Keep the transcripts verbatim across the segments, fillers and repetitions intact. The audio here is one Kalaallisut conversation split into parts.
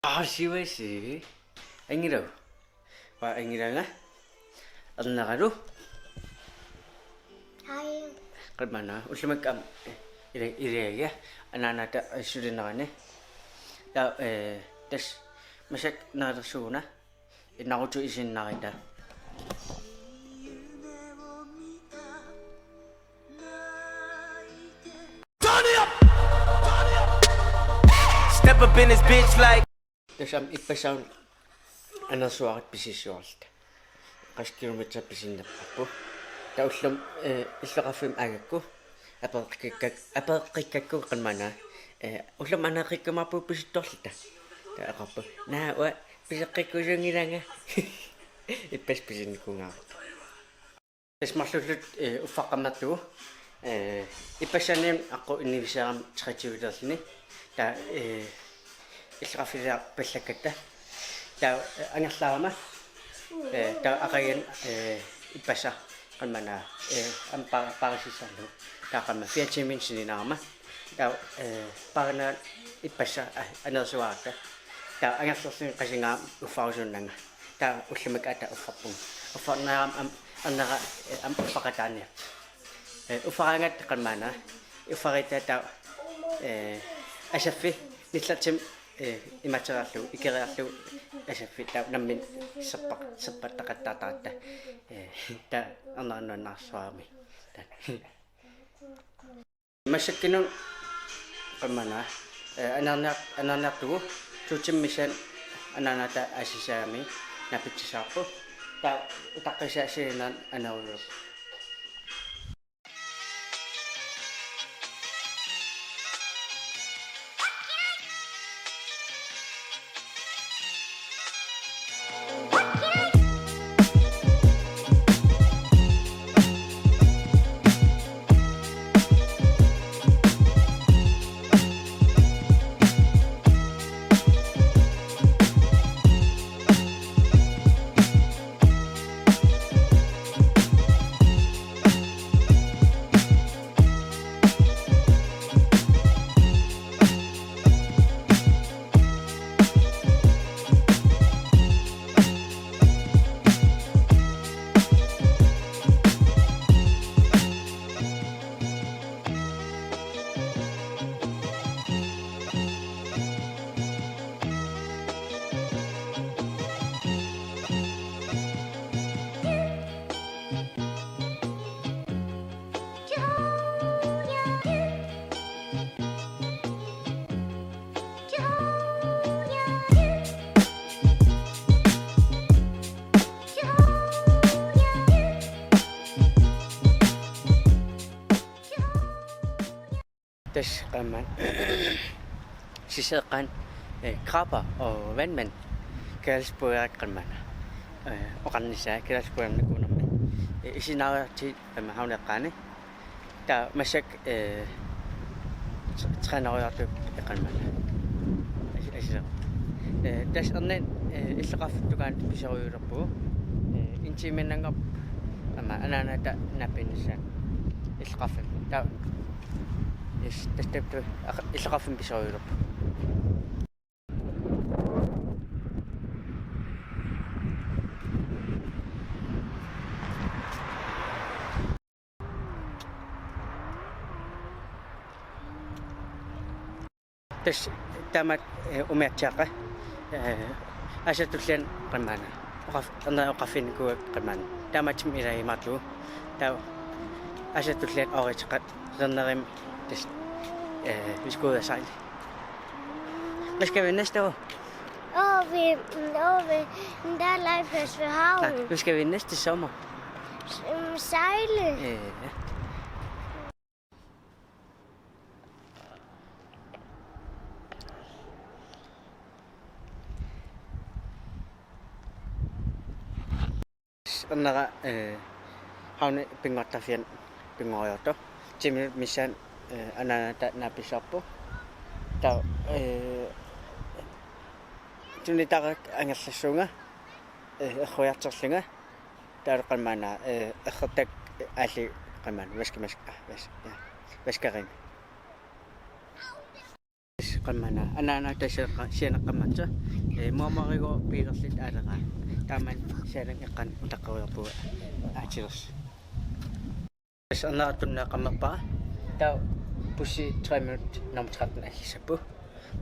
Aasiwasi. Angilagu. Uanga angilaanga. Erneralu. Hej. Qammana. Ullumi aamma. Ila, ila, ila. Anaanata sulinerani. Taava, eh, tassa massakkut nerilersugut una. Naruto isiginnaarluta. Step up in this bitch like. Tassami ippassaq anersuarata pisissuarluta. Qassit kilometer pisinnerparput. Taava ullumi, eh, illoqarfimmut aagakku. Apeqqikkak-, apeqqikkakku qammana. Eh, ullumi aneqqikkumaarpugut pisittorluta. Taava oqarpugut: Naa, uanga piseqqikkusunngilaanga. Ippassaq pisinnikuugaluarluta. Tassa marluulluta, eh, uffaqqammertugut. Eh, ippassaani aqqut inniviseramik treogtyve-lerluni. Taava, eh, illoqarfiliarpallakkatta. Taava, eh, angerlarama. Eh, taava aqaguani, eh, ippassaq qammana, eh, aamma pa-, paarissisarlugu. Taava qammana fire timer sininarama. Taava, eh, paarinagu ippassaq, ah, anersuarata. Taava angerlerluni qassinga uffarusunnanga. Taava ullumi aatsaat uffarpunga. Uffarnerama aamma ernera, eh, aamma uffaqqataaniarlugu. Eh, uffaraangatta qammana. Uffarita taava, eh, asaffi nillertimik, eh, imateriarlugu, ikeriarlugu asaffi taava nammineq serpa-, serpattaqattaartaratta. Eh, taava ernerannuannaarsuarami. Taava. Massakkununa qammana, eh, anaaniar-, anaaniartugut, to timer missaani anaanata aasisaagami naapitsisarput. Taava utaqqisaassiinnaan anerulerpoq. Tassa qammana. Siseqqaani, eh, krabber og vandmænd. Kalaallisut Nunaanni qammana. Eh, oqarnissaa Kalaallisut Nunaanni. Eh, isinaariartigu qammana havneqqaani. Taava massakkut, eh, tr-, træneriartugut qammana. Asi-, asi-, eh, tassa erniinnaq, eh, illoqarfimmi tungaanut piserujulerpugut. Eh, en timernanngorpoq aamma anaanata naapinnissaa illoqarfimmi. Taava Yes, tassa taava aqa-, illoqarfimmi piserujulerpugut. Tassa taamatut, eh, umiatsiaqqa, eh, aasap tulliani qammana. Oqarf-, ernerit oqarfinnikuuakka qammana. Taamaattumik ilaagimaarlugu. Taava aasap tulliani ooriteqqat ernerimik tassa, eh, vi skal ud og sejle. Hvad skal vi næste år? Åh, vi, åh, vi, der er legeplads ved havnen. Nej, nu skal vi næste sommer. S-, øhm, sejle. Øh, ja. Ernera, eh, havnip pinngortarfiani pinngoriartoq. Timinut missaani, eh, anaanata naapissarput. Taava, eh, tunitaarakku angerlassuunga, eh, erruiarterlunga. Taavalu qammana, eh, errortakka aallugu qammana vaskemask-, ah, vas-, ja, vaskeriga. Qammana anaana tassa sianeqqammersoq. Ee, muamarigo piilerlit aaleraa. Taamani sianeq eqqan utaqqeriarpugut aatilersi. Tassa arnera tunneeqqammerpara. Taava bussi tre minut nummer tretten allissapput.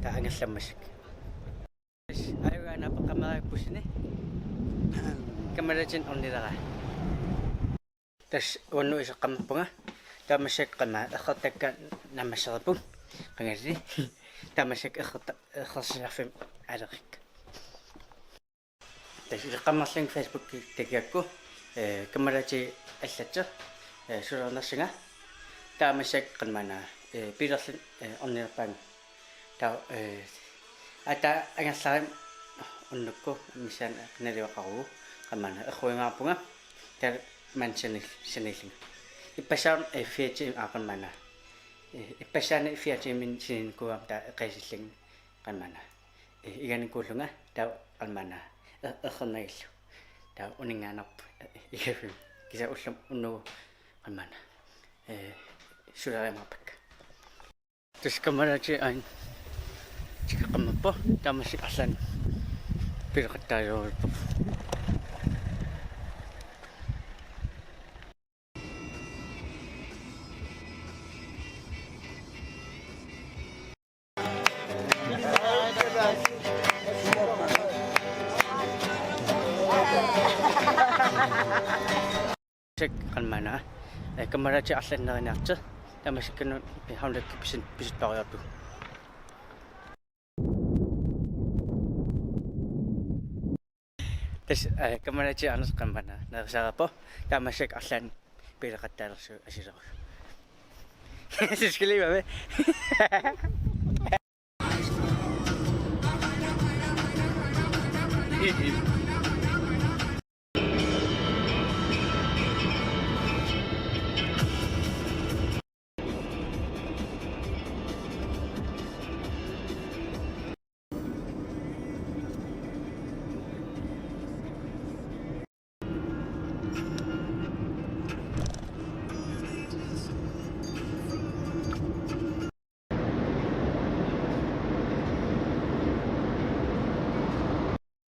Taava angerlammassuk. Tassa ajugaana peqqammeerakku bussini. Kammalaatinik ornileraa. Tassa uannut iseqqammerpunga. Taava massakkut qamma errortakka naammassereerput. Qangali. Taava massakkut errorta-, errorsinnarfimmi aaleqqikka. Tassa iseqqammerlunga Facebooki takugakku, ee, kammalaatigit allattoq, ee, suliarinersunga. Taava massakkut qammana, ee, piilerlit, ee, ornilerpaannga. Taava, ee, ata angerlarama unnukkut missaani naliaqarugu qammana erruingaarpunga. Taava maani sani-, saniillunga. Ippassaani, ee, fire timer, aa, qammana. Ee, ippassaani fire timer sininikuugama taava eqiasillunga qammana. Ee, iganikuullunga taava qammana. Ee, errornagillu. Taava uninngaannarpoq, ee, igaffimmi. Kisianni ullumi unnugu qammana. Ee, suliariumaarpakka. Tassa kammalaatigit aana tikeqqammerpoq, taava massakkut arlaannik pileqattaajuarpoq. Tassa qammana, ee, kammalaatigit arlaannik neriniartoq. Taava massakkut una, ee, havnekka pisin-, pisuttariartugut. Tassa, ee, kammalaatigit Anders qammana nerisareerpoq. Taava massakkut arlaannik pileqattaalersugut asilerujuk. Du skal lige være med.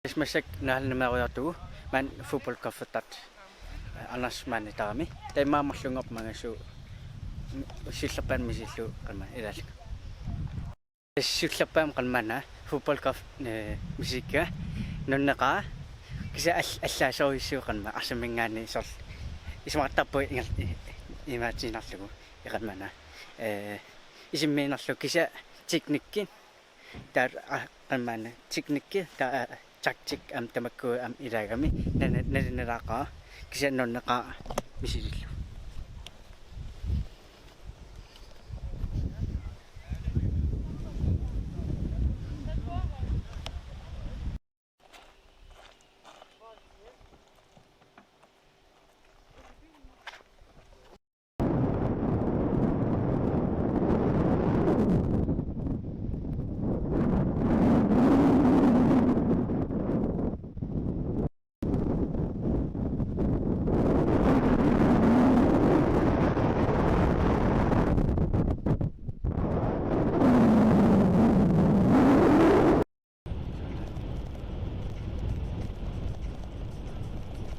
Tassa massakkut naalunaarujoortugut maani fodboldkuffertit, Anders maani tamarmi. Taava immaqa marlunngorpoq mangasu sillerpaamik misillugu qammana ilaallunga. Tassa sillerpaamik qammana fodboldkuffert, ee, misigikka nunneqaaq. Kisianni all-, allaasorujussuuvoq qammana arsamik minngaanniit soorlu. Isumaqartarpoq ingerl-, i-, imaatiinnarlugu qammana. Ee, isimmiinnarlugu kisianni teknikki. Taava, aa, qammana teknikki, taava, aa, taktik aamma tamakku aamma ilaagami, nana-, nalinalaaqaaq, kisianni nunneqaaq misilillugu.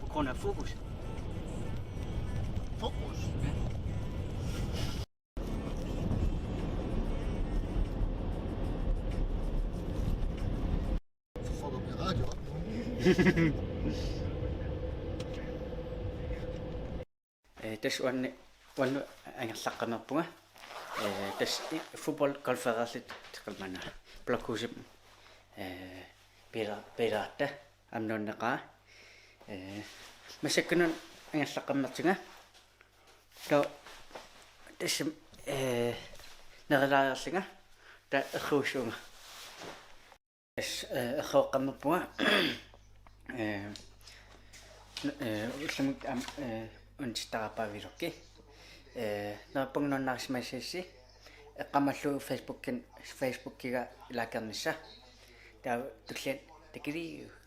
På grund af fokus. Fokus? Fuck op i radio. Ee, tassa uanni-, uannut angerlaqqammerpunga. Ee, tassa i-, fodboldkuffertit qammana. Blokhusip, ee, piila-, piilaaratta aamma nunneqaaq. Ee, massakkut una angerlaqqammersunga. Taava tassa, ee, nerilaariarlunga. Taava erruussuunga. Tassa, ee, erruoqqammerpunga. Ee, n-, ee, ullumikkut aamma, ee, unitsittarpaa vloggi. Ee, neriuppunga nuannarisimassagissi. Eqqaamallugu Facebookin-, Facebookiga likernissaa. Taava tulliani takiliiuk.